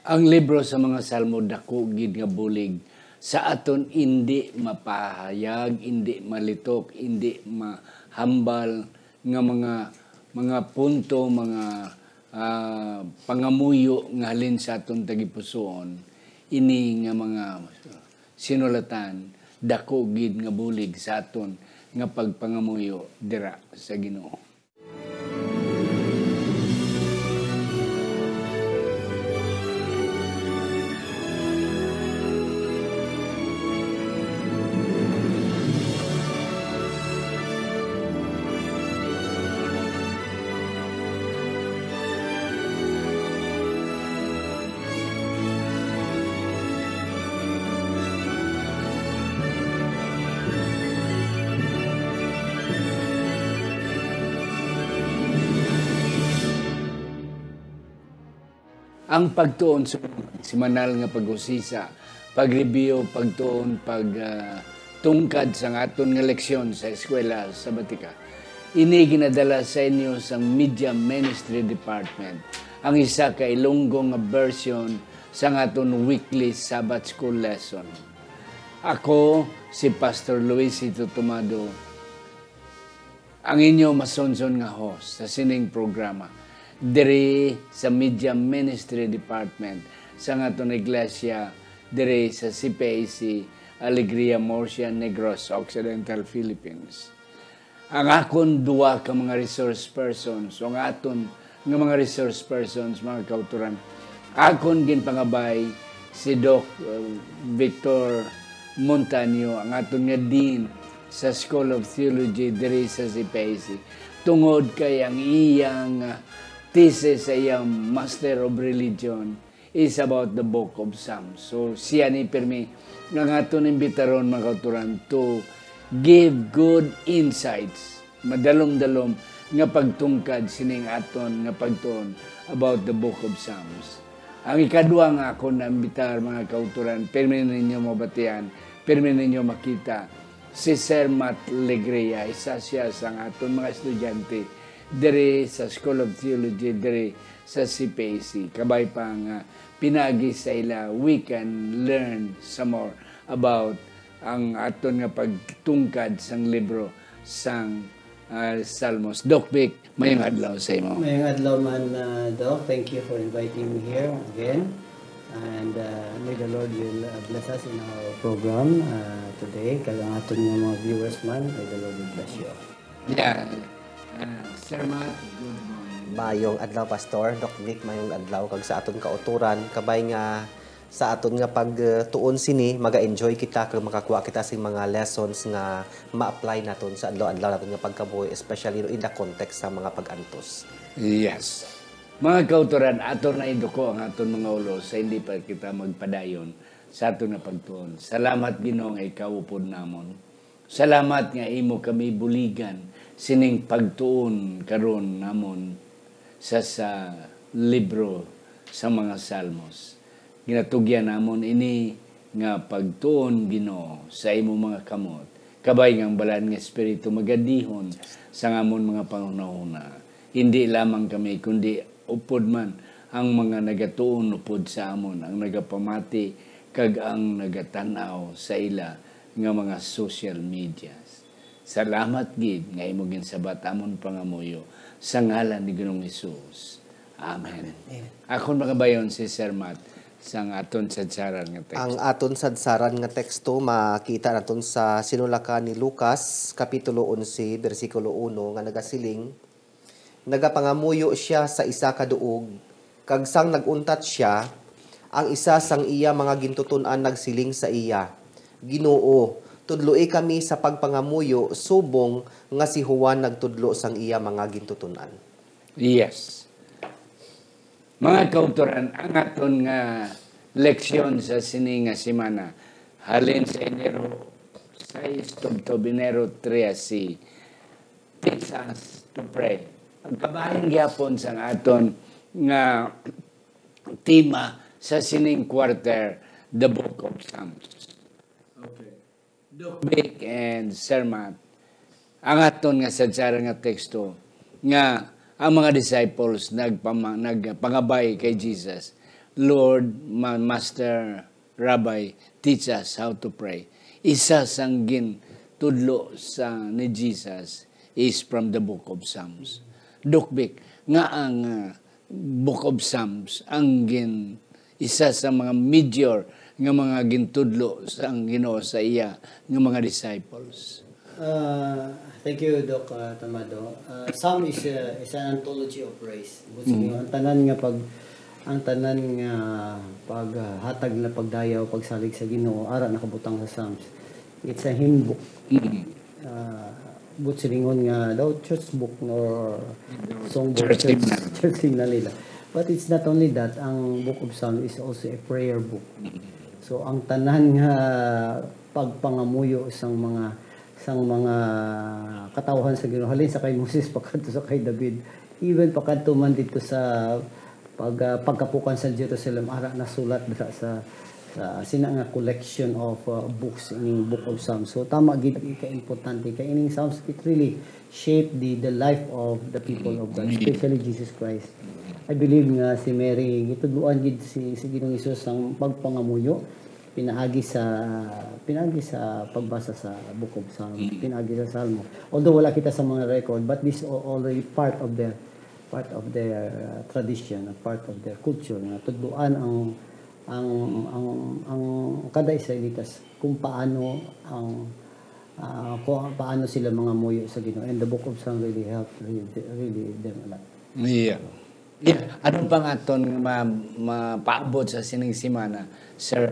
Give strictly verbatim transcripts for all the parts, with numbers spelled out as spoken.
Ang libro sa mga Salmo dako gid nga bulig sa aton indi mapahayag, indi malitok, indi mahambal nga mga, mga punto, mga, ah, pangamuyo nga halin sa aton tagipusoon. Ini nga mga sinulatan dako gid nga bulig sa aton nga pagpangamuyo dira sa Ginoo. Ang pagtuon sa semanal nga pag-usisa, pag-review, pagtuon, pag, ah, tungkad sa aton nga leksyon sa eskwela sabatika. Ini ginadala sa inyo sang Media Ministry Department, ang isa ka Ilonggo nga version sang aton weekly Sabbath School lesson. Ako si Pastor Luisito Tomado, ang inyo masunson nga host sa sining programa diri sa Media Ministry Department sa aton iglesia diri sa C P A C Alegria, Murcia, Negros Occidental, Philippines. Ang akon duha ka mga resource persons, o ang aton nga mga resource persons, mga kautoran, akon ginpangabay si Doc, uh, Victor Montaño, ang aton nga Dean sa School of Theology diri sa C P A C, tungod kay ang iyang, uh, thesis sa iyang Master of Religion is about the Book of Psalms. So, siya ni pirmi nga aton imbitaron, mga kautoran, to give good insights, madalom-dalom nga pagtungkad sining aton nga pagtuon about the Book of Psalms. Ang ikadua nga akon naimbitar, mga kautoran, pirmi ninyo mabatian, pirmi ninyo makita, si Sir Matt Legria, isa siya sa aton mga estudyante diri sa School of Theology, diri sa C P A C. Kabay pa nga pinagi sa ila, we can learn some more about ang aton nga pagtungkad sang libro sang, ah, Salmos. Doc Vic, mayong adlaw sa imo. Mayong adlaw man, uh, Doc. Thank you for inviting me here again. And, uh, may the Lord will, uh, bless us in our program, uh, today. Kag ang aton nga mga viewers man, may the Lord will bless you all. Yeah. Uh, Sir Matt, good morning. Mayong adlaw, Pastor. Doc Vic, mayong adlaw. Kag sa aton kautoran, kabay nga sa aton nga pagtuon sini, maga-enjoy kita kag makakuha kita sing mga lessons nga ma-apply naton sa adlaw-adlaw naton nga pagkabuhi, especially in the context sa mga pag-antos. Yes. Mga kautoran, aton na iduko ang aton mga ulo sa hindi pa kita magpadayon sa aton nga pagtuon. Salamat, Ginoo, nga ikaw upod namon. Salamat nga imo kami buligan sining pagtuon karon namon sa, sa libro sa mga Salmos. Ginatugyan namon ini nga pagtuon, Ginoo, sa imo mga kamot. Kabay nga ang Balaan nga Espiritu magadihon sa amon mga panghunahuna. Hindi lamang kami, kundi upod man ang mga nagatuon upod sa amon, ang nagapamati kag ang nagatan-aw sa ila nga mga social medias. Salamat gid nga imo ginsabat amon pangamuyo sa ngalan ni Ginoong Hesus. Amen. Amen. Amen. Akon magabayon si Sir Matt sang aton sadsaran nga teksto. Ang aton sadsaran nga teksto makita naton sa sinulakan ni Lucas, Kapitulo onse, bersikulo uno, nga nagasiling, Nagapangamuyo sia sa isa ka duog, kag sang nag-untat sia, ang isa sang iya mga gintuton-an nagsiling sa iya, "Ginoo, tudloi kami sa pagpangamuyo subong nga si Juan nagtudlo sang iya mga gintuton-an." Yes. Mga kautoran, ang aton nga leksyon sa sini nga semana, halin sa Enero sais tubtob Enero trese, Teach Us to Pray. Ang kabahin gyapon sang aton nga tema sa sining quarter, the Book of Psalms. Okay. Doc Vic and Sir Matt, ang aton nga sadsaran nga teksto nga ang mga disciples nagpama-, nagpangabay kay Jesus, "Lord, ma-, Master, Rabbi, teach us how to pray." Isa sang gintudlo sa ni Jesus is from the Book of Psalms. Dok Vic, ngaa ang, ah, Book of Psalms ang gin-, isa sa mga major nga mga gintudlo sang Ginoo sa iya nga mga disciples? Uh, thank you, Doc uh, Tamado. Uh, Psalm is, uh, is an anthology of praise. But mm. Ang tanan nga pag ang tanan nga paghatag na pagdayaw, pagsalig sa Ginoo, ara nakabutang sa Psalms. It's a hymn book. Mm. Uh, but silingon nga daw church book or song book, church, church hymnal nila. But it's not only that, ang Book of Psalms is also a prayer book. Mm. So ang tanan nga pagpangamuyo sang mga sang mga katawhan sa Ginoo, halin sa kay Moses pakadto sa kay David, even pakadto man dito sa pag, ah, pagkapukan sa Jerusalem, ara nasulat dira sa, sa sina nga collection of, ah, books ining Book of Psalms. So tama gid ka importante kay ining Psalms, it really shaped the the life of the people of God, especially Jesus Christ. I believe nga si Mary, gitudloan gid si, si Ginoong Hesus ang pagpangamuyo pinaagi sa pinaagi sa pagbasa sa Book of Psalms, mm, pinaagi sa Salmo. Although wala kita sa mga record, but this al- already part of their part of their uh, tradition, a part of their culture nga tudloan ang ang ang ang kada Israelitas kung paano ang uh, kung paano sila mangamuyo sa Ginoo. And the Book of Psalms really helped really, really them a lot. Yeah. Yeah, ano pa nga ton nga ma- mapaabot sa sining semana, sir?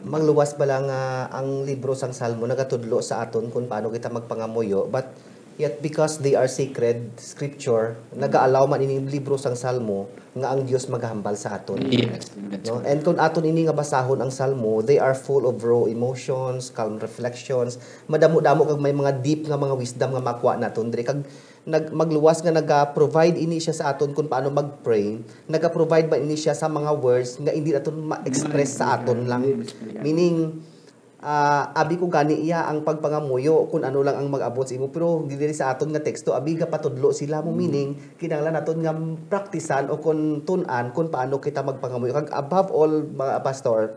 Mangluwas bala nga ang libro sang Salmo nagatudlo sa aton kung paano kita magpangamuyo, but yet because they are sacred scripture, nagaalaw man ining libro sang Salmo nga ang Dios magahambal sa aton. Yes, that's No? Right. And kung aton ini nga basahon ang Salmo, they are full of raw emotions, calm reflections, madamo-damo kag may mga deep nga mga wisdom nga makuha naton diri. Kag nag magluwas nga naga-provide ini siya sa aton kung paano mag-pray, naga-provide ba ini siya sa mga words nga hindi naton ma-express sa aton lang. Meaning, ah, abi ko gani iya ang pagpangamuyo kung ano lang ang mag-abot sa imo, pero diri sa aton nga teksto abi gapatudlo sila mo, meaning kinahanglan naton nga praktisan o kung tun-an kung paano kita magpangamuyo. Kag above all, mga pastor,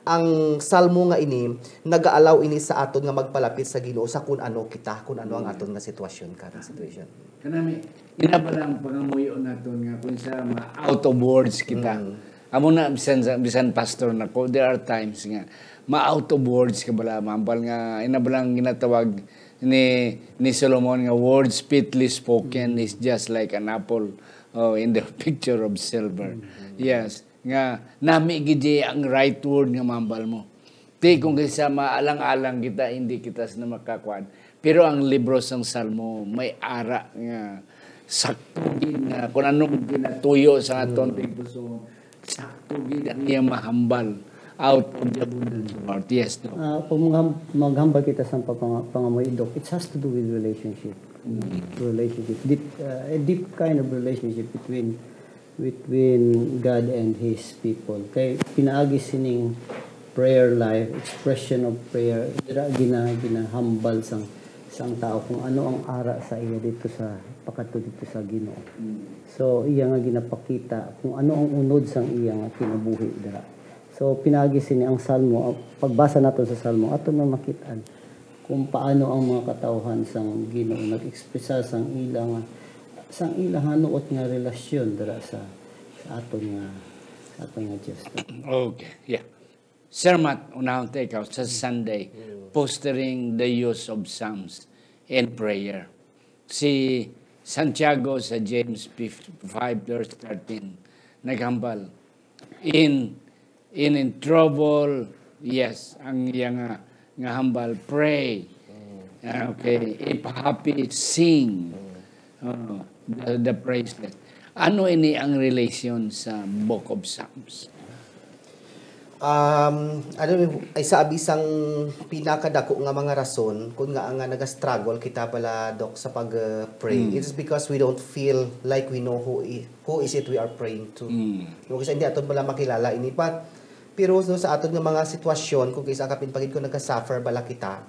ang salmo nga ini nagaalaw ini sa aton nga magpalapit sa Ginoo sa kun ano kita, kun ano ang aton nga sitwasyon, current situation. Kanami, ina ba lang pangamuyo naton nga kung sa ma out of words kita. Mm. Amo na bisan sa- bisan pastor na ko, there are times nga ma out of words ka bala, mambal nga ina ba lang ginatawag ni ni Solomon nga words fitly spoken is just like an apple, oh, in the picture of silver. Yes, nga nami gid ang right word nga mambal mo. Ti kung kaysa maalang-alang kita, hindi kita sina makakuan. Pero ang libro sang Salmo may ara nga sakto gid nga kung anong ginatuyo sa aton tigpusoon, sakto gid ang iyang mahambal out of the abundance of heart. Yes, no? Ah, kung magham- maghambal kita sa pagpanga- pangamuyo, Doc, it has to do with relationship. Relationship, deep, uh, a deep kind of relationship between between God and His people. Kay pinaagi sining prayer life, expression of prayer, dira gina ginahambal sang sang tao kung ano ang ara sa iya dito sa pakadto dito sa Ginoo. So iya nga ginapakita kung ano ang unod sang iya nga kinabuhi dira. So pinaagi sini ang Salmo, ang pagbasa naton sa Salmo, ato na makit-an kung paano ang mga katawhan sang Ginoo nag-ekspresar sang ila nga sang ila hanuot nga relasyon dira sa, sa aton nga sa aton nga Dios. Okay, yeah. Sir Matt, unahon ta ikaw sa Sunday, fostering the use of Psalms in prayer. Si Santiago sa James five verse thirteen, naghambal, in in in trouble, yes, ang iya nga, nga hambal, pray. Ah, okay, if happy, sing. Oh, the, the praises. Ano ini ang relation sa Book of Psalms? Um, ano, isa abi sang pinakadako nga mga rason kung nga nga nagastruggle kita pala, Doc, sa pag uh, pray. It's because we don't feel like we know who i- who is it we are praying to. No, kasi hindi aton pala makilala ini pa. Pero no, sa aton nga mga sitwasyon, kung kisa kapin pagid ko nagka-suffer bala kita,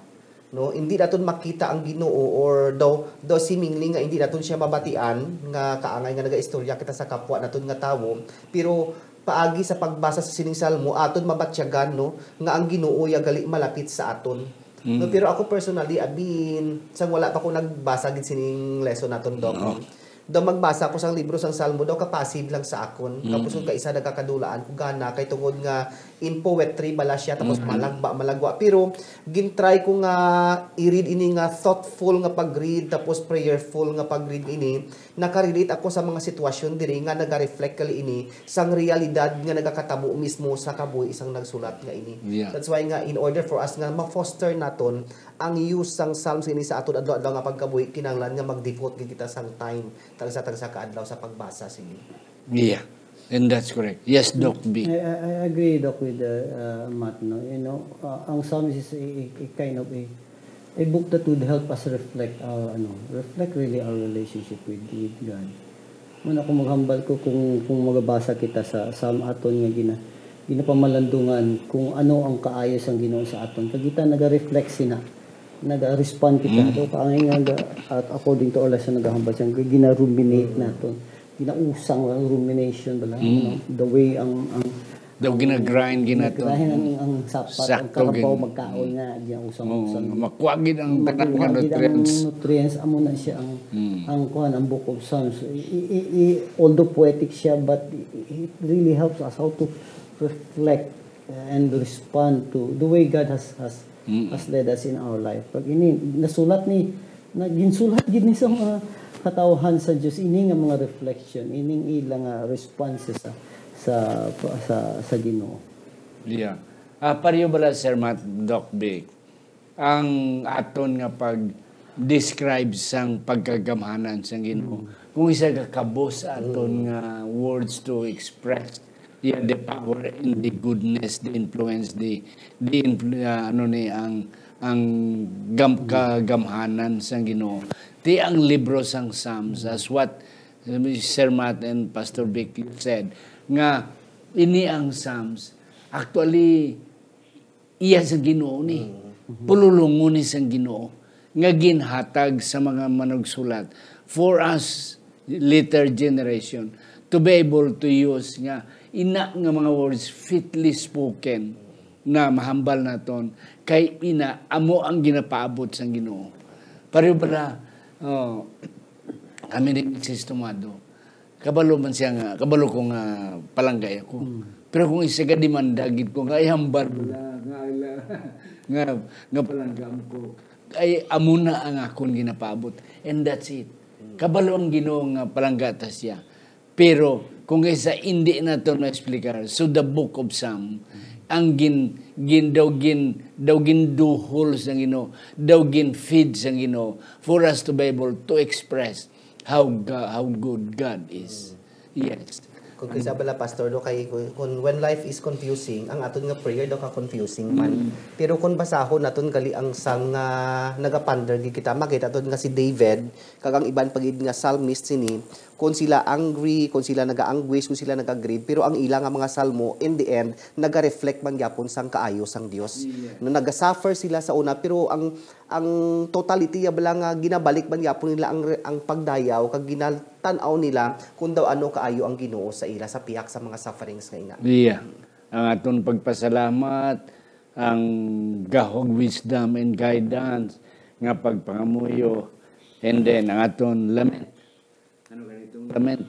no, hindi naton makita ang Ginoo, or daw daw seemingly nga hindi naton siya mabatian nga kaangay nga nagaistorya kita sa kapwa naton nga tawo, pero paagi sa pagbasa sa sining salmo, aton mabatyagan, no, nga ang Ginoo ya gali malapit sa aton. No, pero ako personally, abin, sang wala pa ko nagbasa gid sining lesson naton, Doc, no? Daw magbasa ko sang libro sang Salmo, daw ka-passive lang sa akon. Tapos kung kaisa nagkakadulaan ko gana, kay tungod nga in poetry bala siya, tapos malagba, malagwa. Pero gintry ko nga i-read ini nga thoughtful nga pag-read, tapos prayerful nga pag-read ini. Nakarelate ako sa mga sitwasyon diri nga naga-reflect kali ini sang realidad nga nagakatabo mismo sa kabuhi sang nagsulat nga ini. Yeah. That's why nga, in order for us nga ma-foster naton ang use sang Psalms ini sa aton adlaw-adlaw nga pagkabuhi, kinahanglan nga mag-devote gid kita sang time, tagsa-tagsa ka adlaw sa pagbasa sini. Yeah. And that's correct. Yes, Doc B. I, I, I agree, Doc, with the uh, Matt. No? You know, uh, ang Psalms is a, a, a kind of a, a book that would help us reflect our, ano, reflect really our relationship with, with God. Muna kung maghambal ko kung kung magabasa kita sa Psalm aton nga gina, ginapamalandungan kung ano ang kaayo sang Ginoo sa aton, kag kita naga-reflect sina, naga-respond kita. Do kaangay nga ga- at according to our lesson, nagahambal siya nga gina-ruminate naton, ginausang ang rumination bala, ano, the way ang ang Daw ginagrind ginato. Ginahin ang, ang sapat, ang Sakto karabaw gin- magkaon nga, ginausang Oh, usang makuha gid ang tanan nga Makuha gid ang nutrients. nutrients, amo na siya ang ang kuan, ang Book of Psalms. I, i, i, although poetic siya, but it really helps us how to reflect and respond to the way God has has has led us in our life. Pag ini nasulat ni na ginsulat gid ni sa mga katawhan sa Dios ini nga mga reflection, ining ila nga responses sa sa sa, sa Ginoo. Yeah. Ah, pareho bala, Sir Matt, Doc Vic, ang aton nga pag-describe sang pagkagamhanan sang Ginoo? Kung isa ka kabos aton nga words to express, yeah, the power and the goodness, the influence, the the influ- ah, ano ni ang ang gam, kagamhanan sang Ginoo. Ti ang libro sang Psalms, as what um, Sir Matt and Pastor Vic, you said, nga ini ang Psalms, actually, iya sa Ginoo ni. Pululungon ni sang Ginoo nga ginhatag sa mga manugsulat for us later generation to be able to use nga ina nga mga words fitly spoken na mahambal naton kay ina amo ang ginapaabot sang Ginoo. Pareho bala, oh, kami ni Misis Tomado, kabalo man siya nga, kabalo ko nga palanggay ako. Pero kung isa ka demanda gid ko nga ihambal nga nga nga, nga palangga ko, ay amo na ang akon ginapaabot. And that's it. Kabalo ang Ginoo nga palangga ta siya. Pero kung isa hindi nato ma-explicar, so the book of Psalm, ang gin, gin daw gin daw ginduhol sang Ginoo, daw gin-feed sang Ginoo for us to be able to express how God, how good God is. Yes. Kung kisa bala, Pastor, do kay kung, kung when life is confusing, ang aton nga prayer daw ka confusing man. Pero kung basahon naton gali ang sang nga nagapander gid kita, makita naton nga si David kag ang iban pa gid nga psalmist sini, kung sila angry, kung sila naga-anguish, kung sila naga-grieve, pero ang ila nga mga salmo, in the end, naga-reflect man gyapon sang kaayo sang Dios. No, naga-suffer sila sa una, pero ang ang totality ya bala nga ginabalik man gyapon nila ang re- ang pagdayaw kag ginatan-aw nila kung daw ano kaayo ang Ginoo sa ila sa pihak sa mga sufferings nga ina. Iya. Ang aton pagpasalamat, ang gahog wisdom and guidance nga pagpangamuyo, and then ang aton lament. Ano ganitong lament?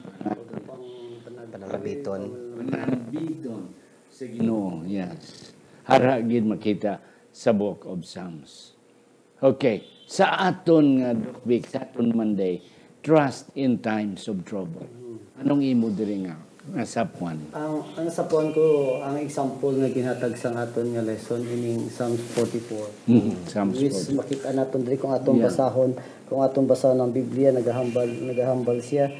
Panalabiton. Panalabiton sa Ginoo, yes. Hara gid makita sa Book of Psalms. Okay. Sa aton nga Doc Vic, sa aton Monday, trust in times of trouble. Anong imo diri nga nga sapwan? Ang ang sapuan ko, ang example nga ginhatag sang aton nga lesson ining Psalms forty-four. Mm, Psalms Which forty. Makita naton diri kung aton Yeah. basahon, kung aton basahon ang Biblia, nagahambal nagahambal siya,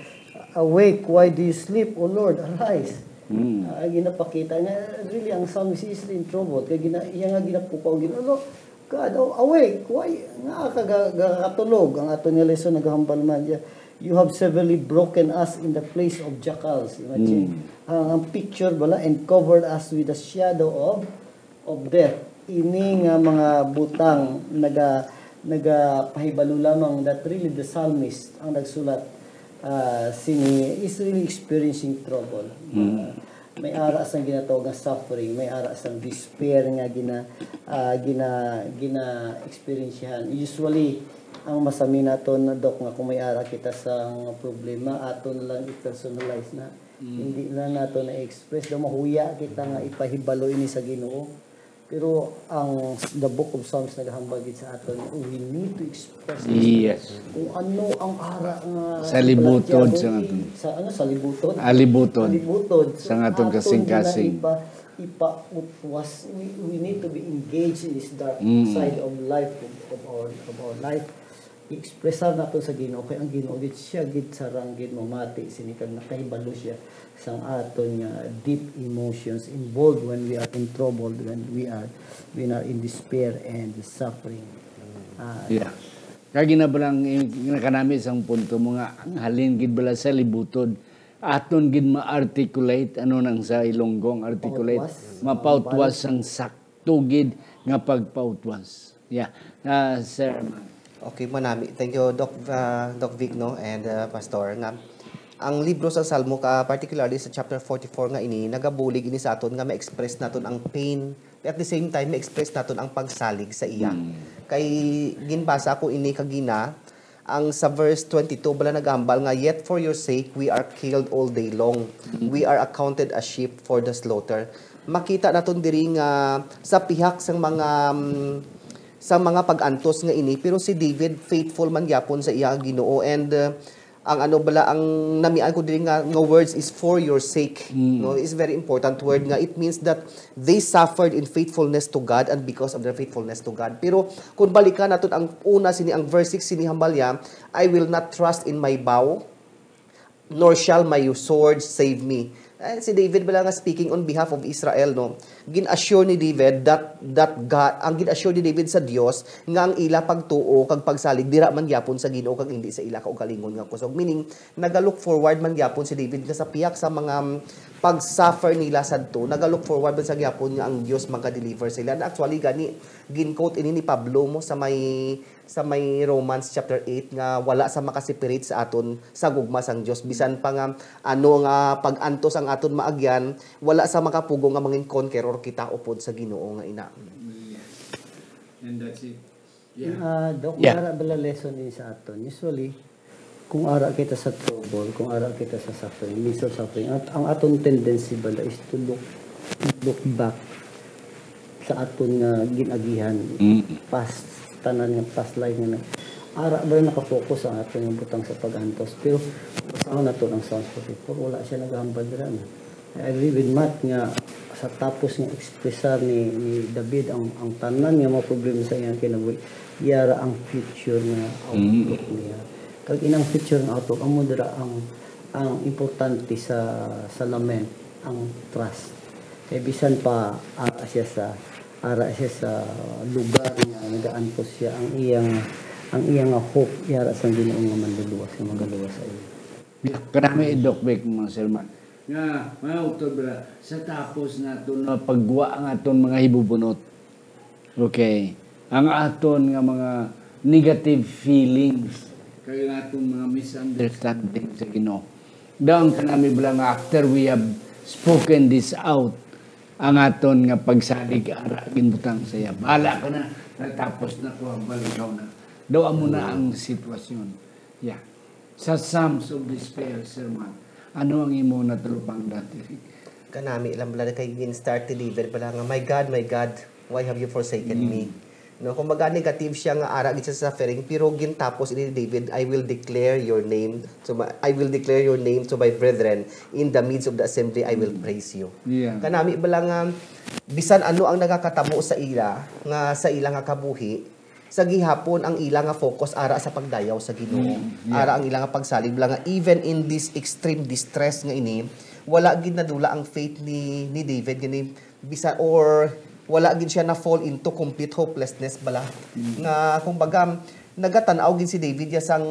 "Awake, why do you sleep, O Lord? Arise." Mm. Ah, ginapakita nga really ang psalmist is in trouble. Kay gina, iya nga ginapukaw, gina, "Lord, God, oh, awake, why nga ka ga- gakatulog?" Ang aton nga lesson nagahambal man siya, "You have severely broken us in the place of jackals." Imagine. Ang, ang picture bala, "And covered us with the shadow of of death." Ini nga mga butang naga nagapahibalo lamang that really the psalmist ang nagsulat ah, sini is really experiencing trouble. Ah, May ara sang ginatawag nga suffering, may ara sang despair nga gina ah, gina gina-eksperyensyahan. Usually, ang masami naton, Doc, nga kung may ara kita sang problema, ato na lang i-personalize na. Hindi na nato na-express. Daw mahuya kita nga ipahibalo ini sa Ginoo. Pero ang s- the Book of Psalms nagahambal gid sa aton, we need to express this. Yes. Kung ano ang ara nga Sa libutod sa aton. Sa ano, sa libutod? Alibutod. Alibutod. Sa aton kasing-kasing. Ipa, ipautwas. We, we need to be engaged in this dark side of life, of, of our, of our life. I-expressar nato sa Ginoo, kay ang Ginoo gid, siya gid sarang gid mamati sini, kag nakahibalo siya sang aton nga deep emotions involved when we are in trouble, when we are, when are in despair and suffering. Ah, Yeah. Kag ginabalang, eh, nakanami sang punto mo nga ang halin gid bala sa libutod, aton gid ma-articulate, ano nang sa Ilonggo ang articulate? Pautwas. Mapautwas sang sakto gid nga pagpautwas. Yeah. Ah, Sir Arman. Okay, manami. Thank you, Doc, ah, Doc Vic, no, and, ah, Pastor, nga ang libro sa Salmo, ka, particularly sa chapter forty-four nga ini, nagabulig ini sa aton nga ma-express naton ang pain, at the same time, ma-express naton ang pagsalig sa iya. Kay ginbasa ko ini kagina, ang sa verse twenty-two bala nagambal nga, "Yet for your sake we are killed all day long. We are accounted as sheep for the slaughter." Makita naton diri nga sa pihak sang mga, mm, sa mga pag-antos nga ini, pero si David faithful man gyapon sa iya Ginoo, and, uh, ang ano bala, ang namian ko diri nga, nga words is "for your sake", no? It's very important word nga it means that they suffered in faithfulness to God and because of their faithfulness to God. Pero kung balikan naton ang una sini, ang verse six sini, hambal niya, "I will not trust in my bow, nor shall my sword save me." Eh, si David bala nga speaking on behalf of Israel, no? Gin-assure ni David that, that God, ang gin-assure ni David sa Dios nga ang ila pagtuo kag pagsalig dira man gyapon sa Ginoo kag hindi sa ila kaugalingon nga kusog. Meaning, naga-look forward man gyapon si David nga sa pihak sa mga, mm, pag-suffer nila sadto, naga-look forward man sa gyapon nga ang Dios maga-deliver sila. And actually, gani, gin-quote ini ni Pablo mo sa may sa may Romans chapter eight nga wala sa makaseparate sa aton sa gugma sang Dios. Bisan pa nga ano nga pag-antos ang aton maagyan, wala sa makapugong nga mangin conqueror kita upod sa Ginoo nga ina. And that's it. Yeah. Ah, Doc, Yeah. Ara bala lesson din sa aton. Usually, kung ara kita sa trouble, kung ara kita sa suffering, midst of suffering, at ang aton tendency bala is to look, look back sa aton nga gin-agihan, Mm. past, tanan nga past life nga nag-, ara ba naka-focus ang aton nga butang sa pag-antos? Pero basahon nato ang Psalms forty-four, wala siya naghambal dira, no? I agree with Matt nga sa tapos nga ekspresar ni, ni David ang, ang tanan nga mga problema sa iyang kinabuhi, yara ang future nga outlook niya. Kag inang future nga outlook, amo dira ang, ang importante sa, sa lament, ang trust. Kay bisan pa ara siya sa, ara siya sa lugar nga nagaantos siya, ang iyang, ang iyang hope yara sa Ginoo nga manluluwas, nga magaluwas sa iya. Kanami, Doc Vic, mga sermon. Nga, mga utod, bra, sa tapos naton nga pagwa ang aton mga hibubunot. Okay. Ang aton nga mga negative feelings, kag ang aton mga misunderstanding sa Ginoo. Daw ang kanami bala nga after we have spoken this out, ang aton nga pagsalig ara ginbutang sa iya. Bahala ka na, natapos na ko, ang balikaw na. Daw amo na ang sitwasyon. Yeah. Sa Psalms of Despair, Sir Juan, ano ang imo natalupang dati? Kanami lang bala kay gin-start ni David bala nga, "My God, my God, why have you forsaken me?" No, kumbaga negative siya nga ara gid sa suffering, pero gintapos ini ni David, "I will declare your name to my, I will declare your name to my brethren, in the midst of the assembly I will praise you." Yeah. Kanami bala nga bisan ano ang nagakatabo sa ila, nga sa ila nga kabuhi, sa gihapon ang ila nga focus ara sa pagdayaw sa Ginoo. Mm, yeah. Ara ang ila nga pagsalig bala nga even in this extreme distress nga ini, wala gid nadula ang faith ni, ni David gani bisa, or wala gid siya na fall into complete hopelessness bala. Mm. Nga kumbaga nagatan-aw gid si David ya sang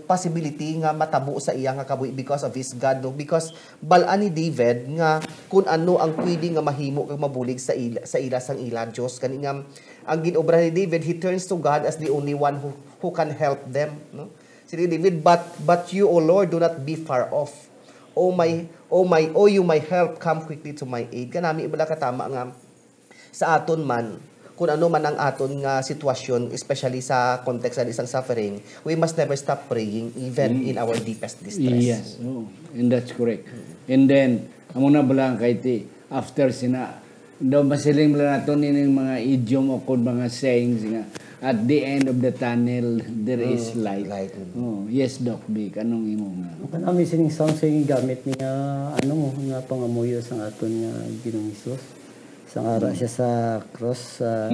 possibility nga matabo sa iya nga kabuhi because of his God, no? Because bal-an ni David nga kun ano ang pwede nga mahimo kag mabulig sa ila, sa ila sang ila Dios. Gani nga ang gin-obra ni David, he turns to God as the only one who, who can help them, no? Si David, "But, but you, O Lord, do not be far off. Oh my, oh my, oh, you my help, come quickly to my aid. Kanami bala katama nga sa aton man, kung ano man ang aton nga sitwasyon, especially sa context sa isang suffering, we must never stop praying, even Mm. in our deepest distress. Yes, oo. And that's correct. And then, amo na bala ang kay ti, after sina, daw masiling bala nato nining mga idiom o kung mga sayings nga, "At the end of the tunnel, there is Oh, light." light. Oh, yes, Doc Vic, anong imo nga? Ang kanami sining sound sa gamit niya, ano, nga pangamuyo sa aton nga Ginoong Hesus. Sang ara siya sa cross, sa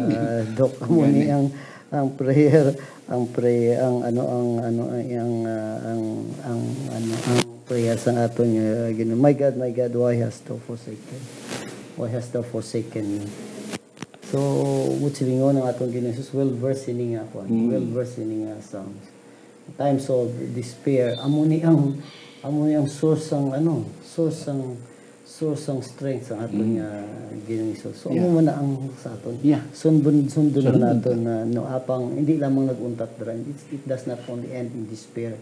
Doc, amo ni Gani. ang, ang prayer, ang prayer, ang ano, ang ano, ang, ang, ah, ang, ang ano, ang prayer sa aton nga Ginoo, "My God, my God, why hast thou forsaken? Why hast thou forsaken me?" So, mo silingon ang aton Ginoong Hesus, well versed ini nga kuan, Mm. well versed ini nga Psalms. Times of despair, amo ni ang, amo ni ang source sang ano, source sang, source sang strength sa aton Mm. nga Ginoong Hesus. So, Yeah. amo man na ang sa aton. Yeah. Sundon, sundon man Sundon naton ta. na no apang hindi lamang nag-untat dira, it, it does not only end in despair.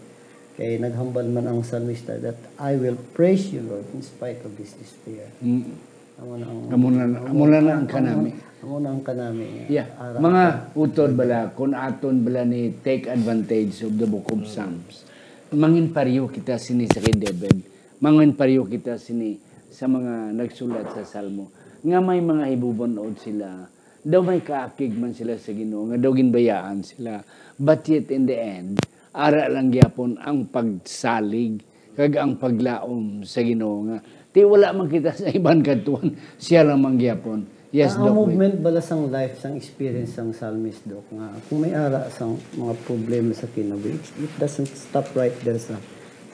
Kay naghambal man ang salmista that, "I will praise you, Lord, in spite of this despair." Mm. Amo na ang Amo na, amo na na ang amo, kanami. amo na ang kanami. Yeah. Ara Mga ka. utod bala, kung aton bala ni take advantage of the book of Mm. Psalms, mangin pareho kita sini sa kay David, mangin pareho kita sini sa mga nagsulat sa Salmo, nga may mga hibubun-od sila, daw may kaakig man sila sa Ginoo, nga daw ginbayaan sila. But yet in the end, ara lang gyapon ang pagsalig kag ang paglaom sa Ginoo nga, "Ti wala man kita sa iban kadtuan, siya lang man gyapon." Yes, Ang Doc Vic. movement bala sang life, sang experience sang psalmist, Doc, nga kung may ara sang mga problema sa kinabuhi, it, it doesn't stop right there sa,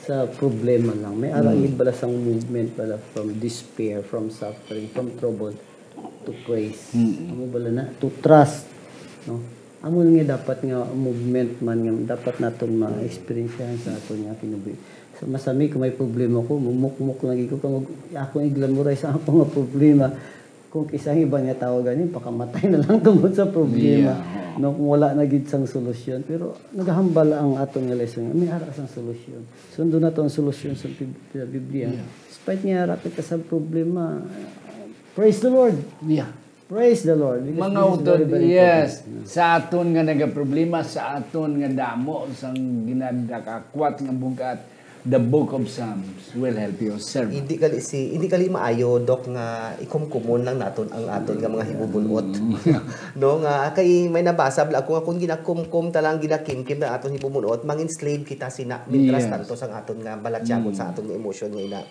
sa problema lang. May ara Mm. gid bala sang movement bala from despair, from suffering, from trouble to praise. Mm. Amo bala na, to trust, no? Amo nga dapat nga movement man nga dapat naton ma-experience sa aton nga kinabuhi. So, masami kung may problema ko, mumukmok lagi ko kung akong i-glamorize ang akong nga problema. Kung kisang iban nga tao gani, pakamatay na lang tungod sa problema. Yeah. No, kung wala na gid sang solusyon. Pero nagahambal ang aton nga lesson nga may ara sang solusyon. Sundo nato ang solusyon sa Bib-, sa Biblia. Yeah. Despite nga ara kita sa problema, praise the Lord. Yeah. Praise the Lord. Because Mga this is utod, very, very yes. important. Yeah. Sa aton nga nagaproblema, sa aton nga damo, sang ginadakakwat nga bug-at, the Book of Psalms will help you, sir. Hindi kali si, hindi kali maayo, Doc, nga ikumkumon lang naton ang aton nga mga hibubun-ot. Mm. No, nga kay may nabasa bala ako nga kung ginakumkum ta lang, ginakimkim na aton hibubun-ot, mangin slave kita sina, mintras Yes. tanto sang aton nga balatyagon Mm. sa aton nga emosyon nga ina.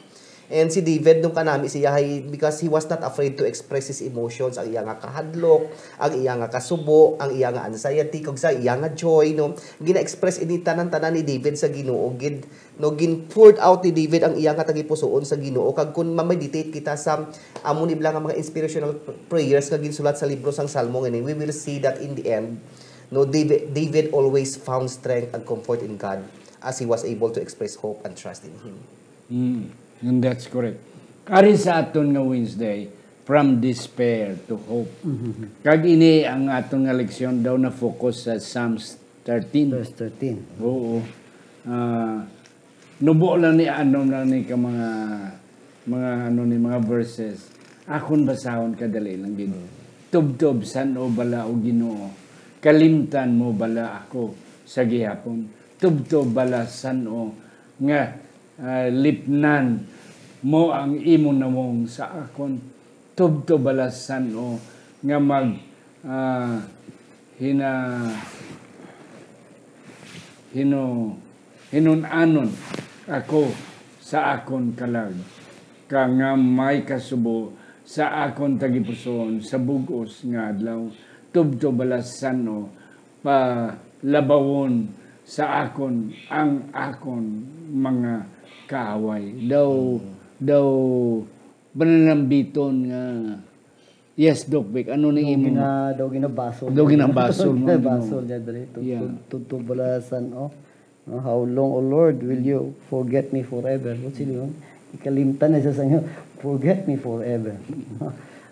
And si David, nung kanami siya, hay, because he was not afraid to express his emotions, ang iya nga kahadlok, ang iya nga kasubo, ang iya nga anxiety, kag sa iya nga joy, no? Gina-express ini tanan-tanan ni David sa Ginoo gid, no? Gin-poured out ni David ang iya nga tagipusoon sa Ginoo. Kag kun ma-meditate kita sa amo ni bala nga mga inspirational pr-, prayers nga ginsulat sa libro sang Salmo ngani, we will see that in the end, no, David, David always found strength and comfort in God as he was able to express hope and trust in Him. Mm, and that's correct. Ari sa aton nga Wednesday, from despair to hope. Mhm. Kag ini ang aton nga leksyon daw na-focus sa Psalms thirteen. Verse thirteen. Oo. Ah, nubo lang ni, ano lang ni ka mga, mga, ano ni, mga verses. Akon basahon kadali lang gid. Mm. Tubtob san-o bala, O Ginoo, kalimtan mo bala ako sa gihapon? Tubtob bala san-o nga ah, lipnan mo ang imo nawong sa akon? Tubtob bala san-o nga mag, ah, hina-, hino-, hinun-anon ako sa akon kalag, ka nga may kasubo sa akon tagipusoon sa bug-os nga adlaw? Tubtob bala san-o palabawon sa akon ang akon mga kaaway. Daw, Mm. daw, mananambiton nga, yes, Doc Vic, ano ni Daw imo? gina-, daw ginabasol Daw niya. ginabasol mo, Ginabasol Ginoo. niya dali. Tub-, Yeah. tub-, tubtob bala san-o. No, "How long, O Lord, will you forget me forever?" What's it yun? Ikalimtan na siya sa inyo, "Forget me forever."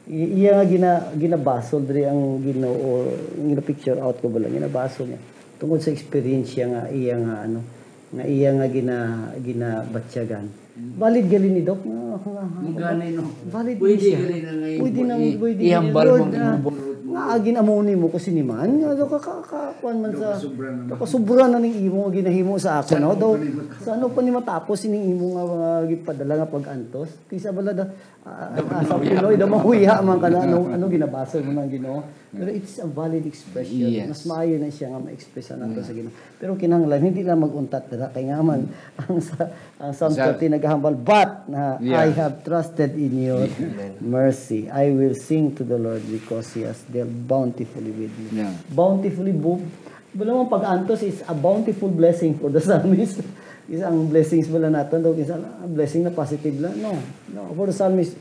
I-, iya nga gina-, ginabasol diri ang Ginoo, gina-picture out ko bala, ginabasol niya. Tungod sa experience siya nga iya nga, ano, nga iya nga gina-, ginabatyagan. Valid gali ni, Doc, nga, nga, nga, Mugani, no? Valid Pwede ni siya. Gali na nga Pwede imo nang, i-, pwede ni ihambal Lord, mo ang ah, imong buot mo. Nga agin amo ni mo kasi ni man, nga daw ka, ka, ka, kuwan man sa, Daw kasubra na man. Daw kasubra na ning imo nga ginahimo sa ako, Sa no? ano Daw, pa ni matapos? Sa ano pa ni matapos ining imo nga mga gipadala nga pag-antos? Kaysa bala da, ah, Daw ah, sa mahuya. Pinoy, daw mahuya man ka na, ano, ano ginabasol mo ng Ginoo? Pero it's a valid expression. Yes. Mas maayo na siya nga ma-express nato Yeah. sa Ginoo. Pero kinahanglan, hindi lang mag-untat dira. Kay nga man, ang sa, ang Psalm Sa thirty naghahambal, "But na, Yeah. I have trusted in your Amen. mercy. I will sing to the Lord because He has dealt bountifully with me." Yeah. Bountifully, bu-, wala mang pag-antos is a bountiful blessing for the psalmist. Isa ang blessings wala naton, daw isa, ah, blessing na positive lang. No. No, for the psalmist,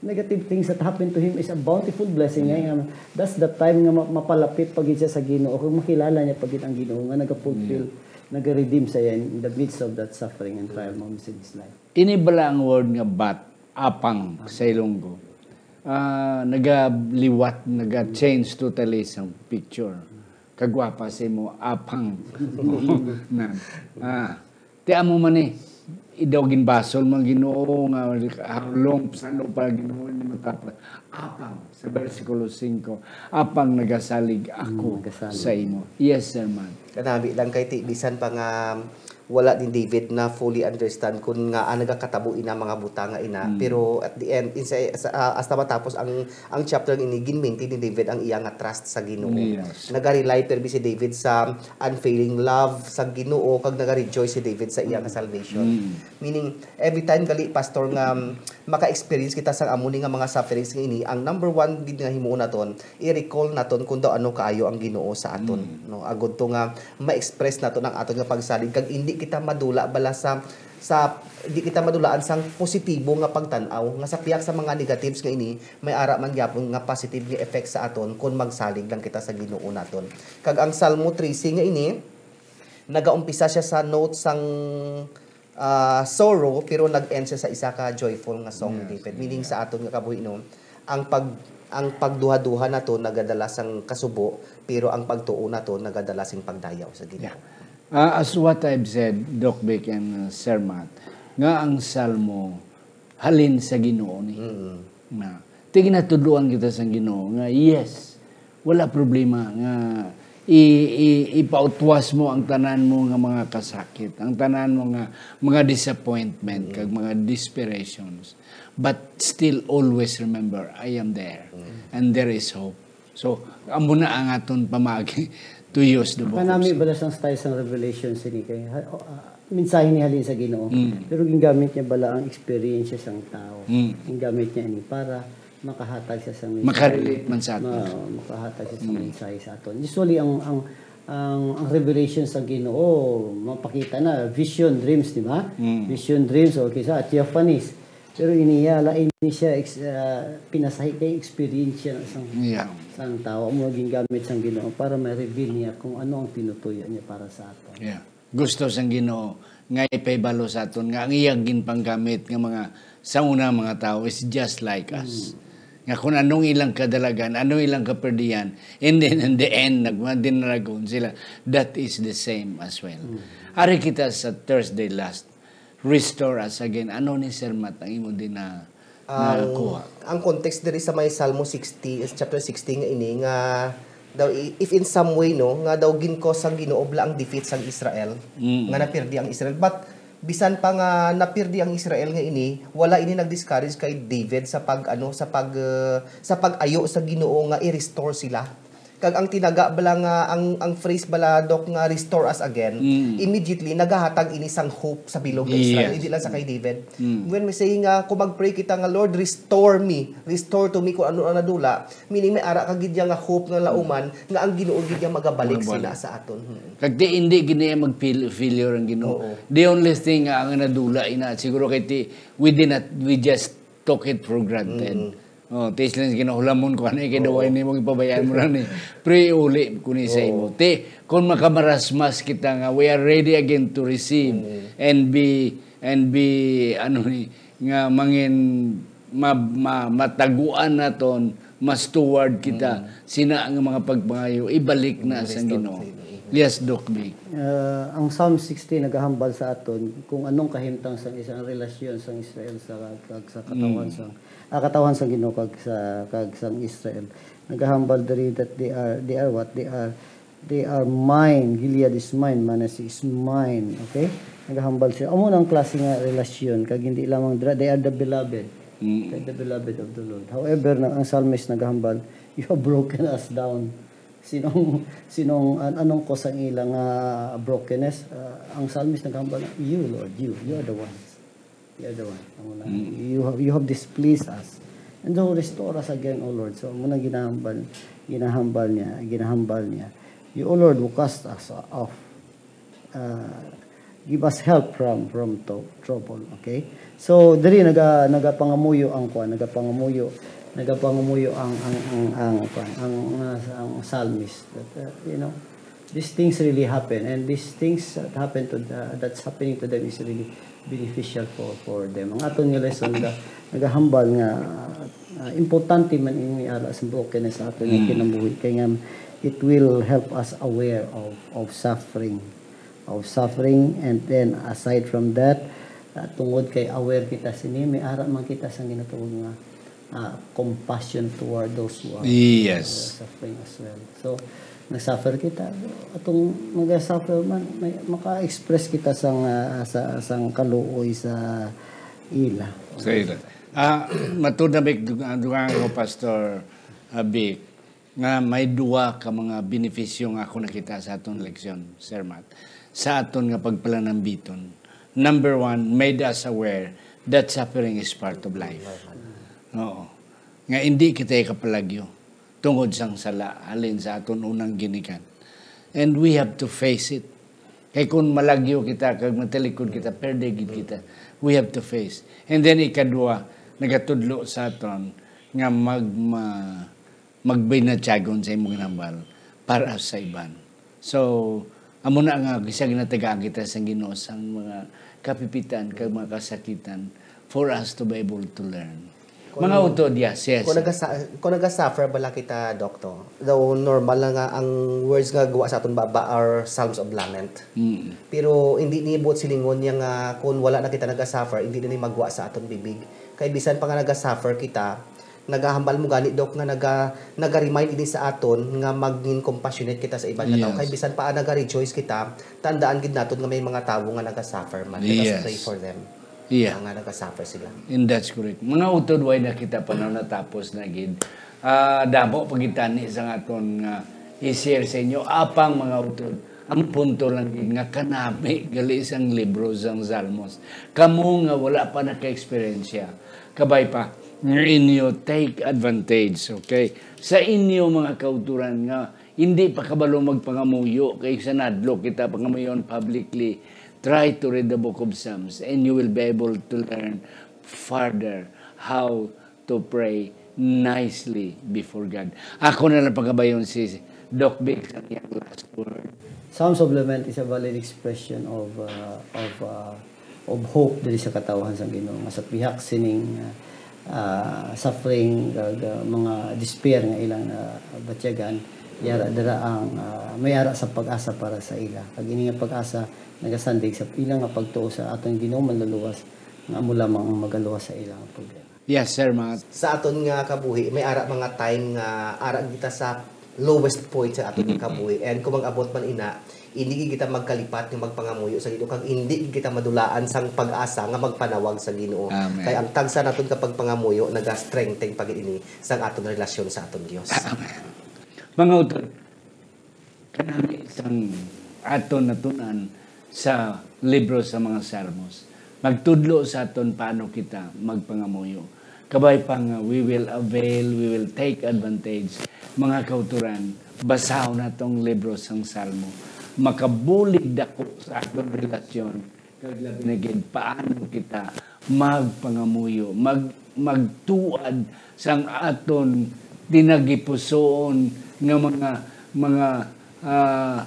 negative things that happen to him is a bountiful blessing. Yeah. Nga, that's the time nga ma-, mapalapit pa gid siya sa Ginoo, kung makilala niya pa gid ang Ginoo nga naga-fulfill, Yeah. naga-redeem sa iya in the midst of that suffering and trial moments in his life. Ini bala ang word nga "but", apang sa Ilonggo, ah, nagaliwat, naga-change totally sa picture. Kagwapa sa imo, apang. Na, ah, ti amo man ni, idaw ginbasol man Ginoo nga how long, sano pa Ginoo ni matapos. Apang, sa bersikulo singko, "Apang nagasalig ako Mm, nagasalig. sa imo." Yes, sir, man. Kanami lang kay ti, bisan pa nga wala ni David na fully understand kung nga, ah, nagakatabo ina mga butanga ina. Mm. Pero at the end, in sa, sa, ah, hasta matapos ang, ang chapter ini, ginmaintain ni David ang iya nga trust sa Ginoo. Yes. Naga-rely permi si David sa unfailing love sa Ginoo, kag naga-rejoice si David sa iya nga salvation. Mm. Meaning, every time gali, Pastor, nga, um, maka-experience kita sang amo ni nga mga sufferings nga ini, ang number one gid nga himuon naton, i-recall naton kung daw ano kaayo ang Ginoo sa aton, Mm. no? Agud to nga ma-express naton ang aton nga pagsalig, kag indi kita madula bala sa, sa, di kita madulaan sang positibo nga pagtan-aw, nga sa pihak sa mga negatives nga ini, may ara man gyapon nga positive nga effect sa aton kon magsalig lang kita sa Ginoo naton. Kag ang Salmo trese nga ini, nagaumpisa siya sa note sang, ah, sorrow, pero nag-end siya sa isa ka joyful nga song ni Yes, David. Meaning yeah. sa aton nga kabuhi, no, ang pag-, ang pagduha-duha nato nagadala sang kasubo, pero ang pagtuo nato nagadala sing pagdayaw sa Ginoo. Yeah. Ah, as what I've said, Doc Vic and, uh, Sir Matt, nga ang Salmo halin sa Ginoo ni. Mm. Na, ti ginatudloan kita sang Ginoo nga, yes, wala problema nga i-, i-, ipautwas mo ang tanan mo nga mga kasakit, ang tanan mo nga mga disappointment, Mm. kag mga desperations. But still always remember, I am there. Mm. And there is hope. So, amo na ang aton pamagi to use the book of Kanami Psalms. Bala sang style sang Revelation sini kay, ha, o, ah, mensahe ni halin sa Ginoo. Mm. Pero gingamit niya bala ang experience sang tao. Mm. Gingamit niya ini para makahatag siya sang mensahe. Makarelate man sa aton. Ma-, makahatag siya sang Mm. mensahe sa aton. Usually, ang, ang, ang, ang revelation sa Ginoo, mapakita na, vision, dreams, di ba? Mm. Vision, dreams, o kisa, theophanies. Pero iniya, lain ni siya, ex-, ah, pinasahi kay experience siya sang, Yeah. sang tao. Amo gingamit sang Ginoo para ma-reveal niya kung ano ang tinutuyo niya para sa aton. Yeah. Gusto sang Ginoo nga ipahibalo sa aton nga ang iya ginpanggamit nga mga sa una mga tao is just like us. Mm. Nga kung anong ilang kadalagan, anong ilang kaperdian, and then in the end, nagmadinaragon sila. That is the same as well. Mm. Ari kita sa Thursday last, "Restore us again." Ano ni Sir Matt ang imo din na Ang, nakuha? Ang context diri sa may Salmo sixty, chapter sixty nga ini, nga daw i-, if in some way, no, nga daw gin-cause sang Ginoo bala ang defeat sang Israel, Mm. nga napirdi ang Israel. But bisan pa nga napirdi ang Israel nga ini, wala ini nag-discourage kay David sa pag, ano, sa pag, uh, sa pag-ayo sa Ginoo nga i-restore sila. Kag ang tinaga bala nga, ang, ang phrase bala, Doc, nga "Restore us again," Mm. immediately nagahatag ini sang hope sa bilog nga Israel, Yes. hindi lang sa kay David. Mm. When we say nga, kung mag-pray kita nga, "Lord, restore me, restore to me kung ano ang nadula," meaning may ara ka gid nga hope nga lauman nga ang Ginoo gid nga magabalik Magabalik. sila sa aton. Hmm. Kag di, hindi gid niya mag-fail-, failure ang Ginoo. Oo. The only thing nga ang nadula ina, siguro kay ti, we did not, we just took it for granted. Mm. Oh, ti sila ginahulamon ko ani kay Oo. daway nimo ipabayaan mo ra ni. Pre, uli ko ni sa Oo. imo. Ti, kung makamarasmas kita nga, we are ready again to receive Mm. and be, and be, ano ni, nga mangin, ma-, ma-, mataguan naton, ma-steward kita, Mm. sina nga mga pagpangayo, ibalik na Mm, sang restore Ginoo. to Ginoo. Yes, Doc Vic. Uh, ang Psalm sixty nagahambal sa aton kung anong kahimtang sang isang relasyon sang Israel sa kag sa katawhan Mm. sang ah, katawhan sang Ginoo kag sa kag sang Israel. Nagahambal diri that they are they are what they are they are mine. Gilead is mine. Manasseh is mine. Okay? Nagahambal siya. Amo na ang klase nga relasyon kag hindi lamang dira, they are the beloved. Mm. They are the beloved of the Lord. However, na, ang psalmist nagahambal, you have broken us down. Sinong sinong an, anong cause ang ilang uh, brokenness? Uh, ang psalmist nagahambal, you Lord, you, you are the ones. You are the one. Amo na. Mm. You have you have displeased us. And so restore us again, O Lord. So amo na ginahambal ginahambal niya, ginahambal niya. You, O Lord, who cast us off. Uh, give us help from from to, trouble, okay? So diri naga nagapangamuyo ang kuan, nagapangamuyo, nagapangamuyo ang ang ang ang kuan, ang, uh, ang psalmist that, uh, you know, these things really happen, and these things that happen to the, that's happening to them is really beneficial for for them. Ang aton nga lesson nga nagahambal nga uh, importante man ini ara sa brokenness sa aton nga Mm. kinabuhi kay nga it will help us aware of of suffering of suffering. And then aside from that, uh, tungod kay aware kita sini, may ara man kita sang ginatawag nga uh, compassion toward those who are Yes. uh, suffering as well. So nag-suffer kita, atong nag-suffer man, may, maka-express kita sang uh, sa sang kaluoy sa ila. Sa ila. Ah, matud na may dugang ko, Pastor, ah, Vic, nga may duwa ka mga benepisyo nga ako nakita sa aton leksyon, Sir Matt, sa aton nga pagpalanambiton. Number one, made us aware that suffering is part of life. Oo. Nga hindi kita ikapalagyo tungod sang sala halin sa aton unang ginikan. And we have to face it. Kay kung malagyo kita, kag matalikod kita, perde gid kita. We have to face. And then ikadua, nagatudlo sa aton nga mag ma, magbinatyagon sa imong ginambal para sa iban. So, amo na nga, kisa ginatagaan kita sa Ginoo sang mga kapipitan kag mga kasakitan for us to be able to learn. Mga utod, yes, yes. Kung nagasa- kung nagasuffer bala kita, Doktor, though normal na nga ang words nga gawa sa aton baba are psalms of lament. Mm. Pero hindi ni buot silingon niya nga kung wala na kita nagasuffer, hindi na ni magwa sa aton bibig. Kay bisan pa nga nagasuffer kita, nagahambal mo gani, Dok, nga naga, naga-remind ini sa aton nga maging compassionate kita sa iban nga tawo. Yes. Kay bisan pa naga-rejoice kita, tandaan gid naton nga may mga tawo nga nagasuffer man. Let us Yes. pray for them. Yeah. Nga nagasuffer sila. And that's correct. Mga utod, way na kita pa na natapos na gid. Ah, damo pa gid tani sa aton nga i-share sa inyo. Apang mga utod, ang punto lang gid nga kanami gali sang libro sang Salmos. Kamo nga wala pa naka-eksperyensya, kabay pa, nga inyo take advantage, okay? Sa inyo mga kauturan nga hindi pa kabalo magpangamuyo, kay sa nadlo kita pangamuyon publicly, try to read the book of Psalms and you will be able to learn further how to pray nicely before God. Ako na lang pagabayon si Doc Vic sa iyang last word. Psalms of Lament is a valid expression of uh, of uh, of hope diri sa katawhan sa Ginoo nga sa pihak sining uh, uh, suffering kag uh, mga despair nga ilang uh, batyagan, yara dira ang uh, may ara sa pag-asa para sa ila. Kag ini nga pag-asa nagasandig sa ila nga pagtuo sa aton Ginoo manluluwas nga amo lamang ang magaluwas sa ilang problema. Yes, Sir Matt. Sa aton nga kabuhi, may ara mga time nga ara kita sa lowest point sa aton nga kabuhi. And kung mag-abot man ina, hindi gid kita magkalipat nga magpangamuyo sa Ginoo, kag hindi gid kita madulaan sang pag-asa nga magpanawag sa Ginoo. Amen. Kay ang tagsa naton ka pagpangamuyo naga-strengthen pa gid ini sang aton relasyon sa aton Dios. Mga utod, kanami sang aton natun-an sa libro sa mga Salmos, magtudlo sa aton paano kita magpangamuyo. Kabay pa nga we will avail, we will take advantage. Mga kauturan, basahon natong libro sang Salmo. Makabulig dako sa aton relasyon kag labi na gid paano kita magpangamuyo, mag magtuad sang aton tinagipusoon nga mga mga ah,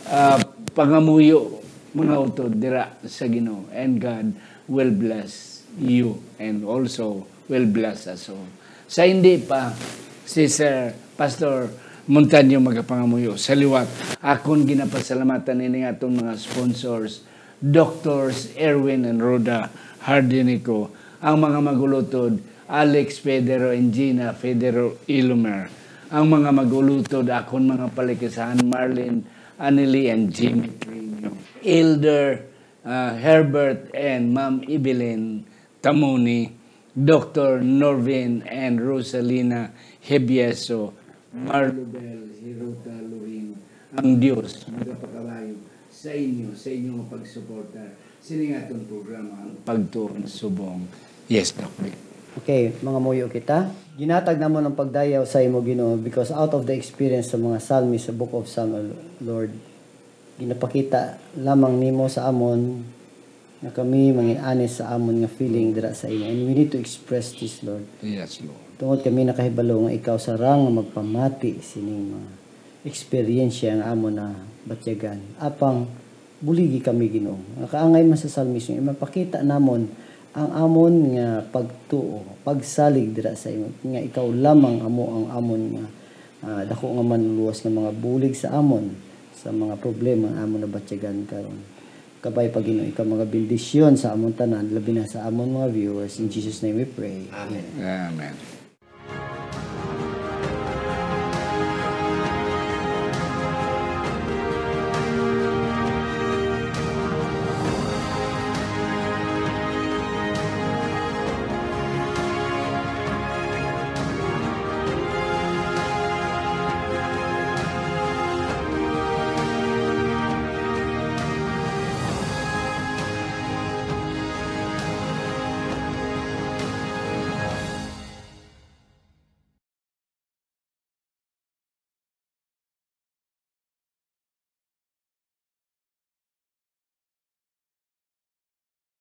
ah, pangamuyo, mga utod dira sa Ginoo, and God will bless you and also will bless us all. Sa hindi pa, si Sir Pastor Montaño magapangamuyo. Sa liwat, akon ginapasalamatan ini nga aton mga sponsors, Doctors Erwin and Rhoda Hardinico, ang mga magulutod, Alex Federo and Gina Federo Ilumer, ang mga magulutod, akon mga palikisahan, Marlene, Anili, and Jimmy Trino, Elder, ah, Herbert and Ma'am Evelyn Tamoni, Doctor Norvin and Rosalina Hebieso, Marlubel Hirota Luring, ang Dios magapakabayo sa inyo, sa inyo nga pagsuporta sini nga aton programa, ang Pagtuon Subong. Yes, Doc Vic. Okay, mangamuyo kita. Ginatag namon ang pagdayaw sa imo, Ginoo, because out of the experience sa mga psalmist sa Book of Psalm, O Lord, ginapakita lamang nimo sa amon nga kami mangin-ani sa amon nga feeling dira sa imo. And we need to express this, Lord. Yes, Lord. Tungod kami nakahibalo nga ikaw sarang nga magpamati sining mga eksperyensya nga amon na batyagan. Apang buligi kami, Ginoo. Nga kaangay man sa salmismo, mapakita namon ang amon nga pagtuo, pagsalig dira sa imo, nga ikaw lamang amo ang amon nga, ah, dako nga manluwas nga mga bulig sa amon, sa mga problema nga amon nabatyagan karon. Kabay pa, Ginoo, ikaw mga bendisyon sa amon tanan, labi na sa amon mga viewers. In Jesus' name we pray. Amen. Amen.